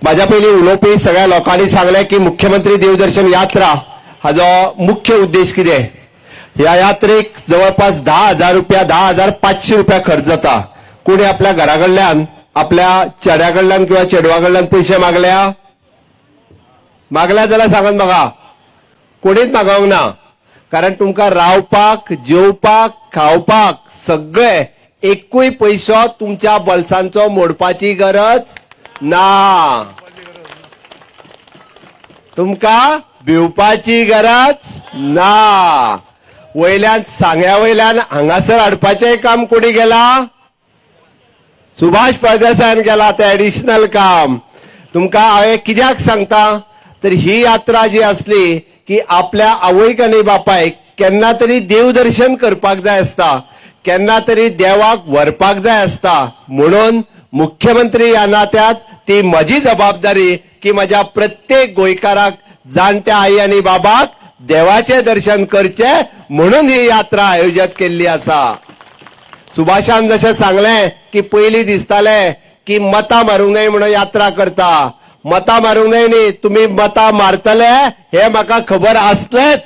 म्हाज्या पयलीं उलोवपी सगळ्या लोकांनी सांगलें की मुख्यमंत्री देवदर्शन यात्रा हाजो मुख्य उद्देश कितें. ह्या यात्रेक जवळपास 10,000 रुपया, 10,500 रुपया खर्च जाता. कोणी आपल्या घरा कडल्यान, आपल्या चेड्या कडल्यान किंवा चेडवा कडल्यान पयशे मागल्या? मागल्या जाल्यार सांगात म्हाका. कोणीच मागोवंक ना, कारण तुमकां रावपाक, जेवपाक, खावपाक सगळे एकूय पयसो तुमच्या बोल्सांचो मोडपाची गरज ना. तुमकां भिवपाची गरज ना. वयल्यान सांग्या वयल्यान हांगासर हाडपाचें काम कोणी केलां? सुभाष फळदेसायान केला तें एडिशनल काम. तुमकां हांवें कित्याक सांगता तर ही यात्रा जी आसली की आपल्या आवयक आनी बापायक केन्ना तरी देवदर्शन करपाक जाय आसता, केन्ना तरी देवाक व्हरपाक जाय आसता. म्हणून मुख्यमंत्री ह्या नात्यात ती म्हजी जबाबदारी की म्हज्या प्रत्येक गोंयकाराक, जाणट्या आई आनी बाबाक देवाचें दर्शन करचें म्हणून ही यात्रा आयोजीत केल्ली आसा. सुभाषान जशें सांगलें की पयलीं दिसतालें की मतां मारूंक जाय म्हणून यात्रा करता. मतां मारूंक जाय न्ही, तुमी मतां मारतले हे म्हाका खबर आसलेच.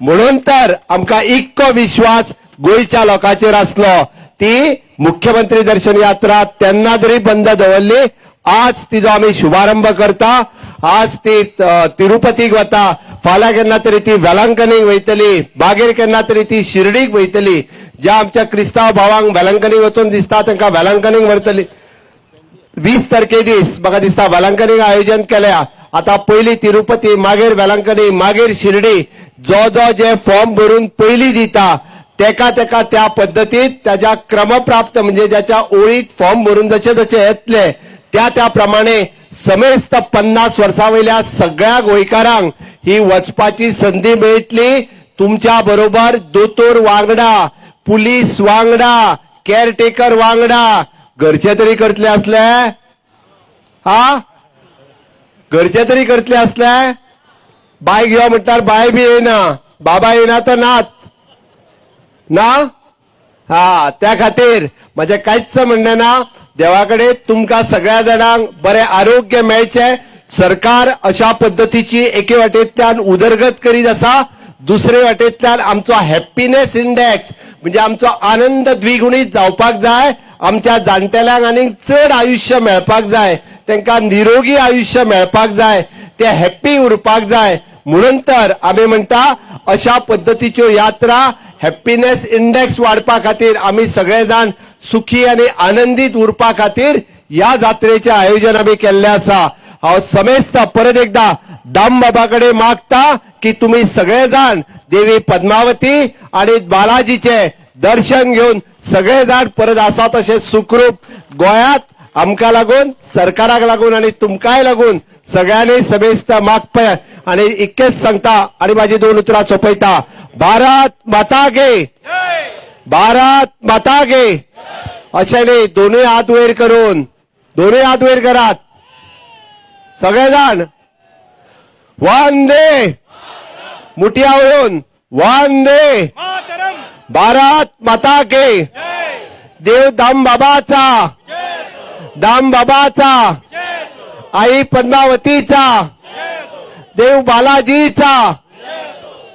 म्हणून तर आमकां इतको विश्वास गोंयच्या लोकांचेर आसलो, ती मुख्यमंत्री दर्शन यात्रा तेन्ना तरी बंद दवरली. आज तिजो आमी शुभारंभ करता. आज ती तिरुपतीक वता, फाल्यां केन्ना तरी ती वेलांकनीक वयतली, मागीर केन्ना तरी ती शिर्डीक वयतली. ज्या आमच्या क्रिस्तांव भावांक वेलांकनीक वचून दिसता तांकां वेलांकनीक व्हरतली. 20 तारखे दीस म्हाका दिसता वेलांकनीक आयोजन केल्या. आता पयली तिरुपती, मागीर वेलांकनी, मागीर शिर्डी. जो जो जे फॉर्म भरून पयली दिता तेका तेका त्या पद्दतीत त्याच्या क्रमप्राप्त, म्हणजे ज्याच्या ओळीत फॉर्म भरून जशे जशे येतले त्या त्या प्रमाणे समेस्त 50 वर्सां वयल्या सगळ्या गोंयकारांक ही वचपाची संदी मेळटली. तुमच्या बरोबर दोतोर वांगडा, पुलीस वांगडा, केअरटेकर वांगडा. घरचे तरी करतले असले? हा, घरचे तरी करतले असले? बाय घेवा म्हणटार बाय बी येयना, बाबा येयना तर नात ना. हा, त्या खातीर म्हजें कांयच म्हणणें ना. देवा कडेन तुमकां सगळ्या जाणांक बरें आरोग्य मेळचें. सरकार अशा पद्दतीची एके वाटेंतल्यान उदरगत करीत आसा, दुसरे वाटेंतल्यान आमचो हॅप्पीनेस इंडेक्स म्हणजे आमचो आनंद द्विगुणीत जावपाक जाय. आमच्या जाणटेल्यांक आनीक चड आयुश्य मेळपाक जाय, तांकां निरोगी आयुश्य मेळपाक जाय, ते हॅप्पी उरपाक जाय. म्हणून तर आमी म्हणटा अशा पद्दतीच्यो यात्रा हॅप्पीनेस इंडेक्स वाडपा खातीर, आमी सगळे जाण सुखी आनी आनंदीत उरपा खातीर ह्या जात्रेचें आयोजन आमी केल्लें आसा. हांव समेस्त परत एकदा दाम बाबा कडेन मागता की तुमी सगळे जाण देवी पद्मावती आणि बालाजीचे दर्शन घेवन सगळे जाण परत आसा तशे सुखरूप गोंयांत आमकां लागून, सरकाराक लागून आनी तुमकांय लागून सगळ्यांनी समेस्त मागपा. आणि इतकेच सांगता आणि माझी दोन उतरां सोंपयता. भारत माता की, भारत माता की. अशें न्ही, दोनूय हात वयर करून, दोनूय हात वयर करात सगळे जाण. वंदे, मुठी आवळून वंदे मातरम. भारत माता की. जय. देव दाम बाबाचा, दाम बाबाचा, आई पद्मावतीचा, देव बालाजीचा.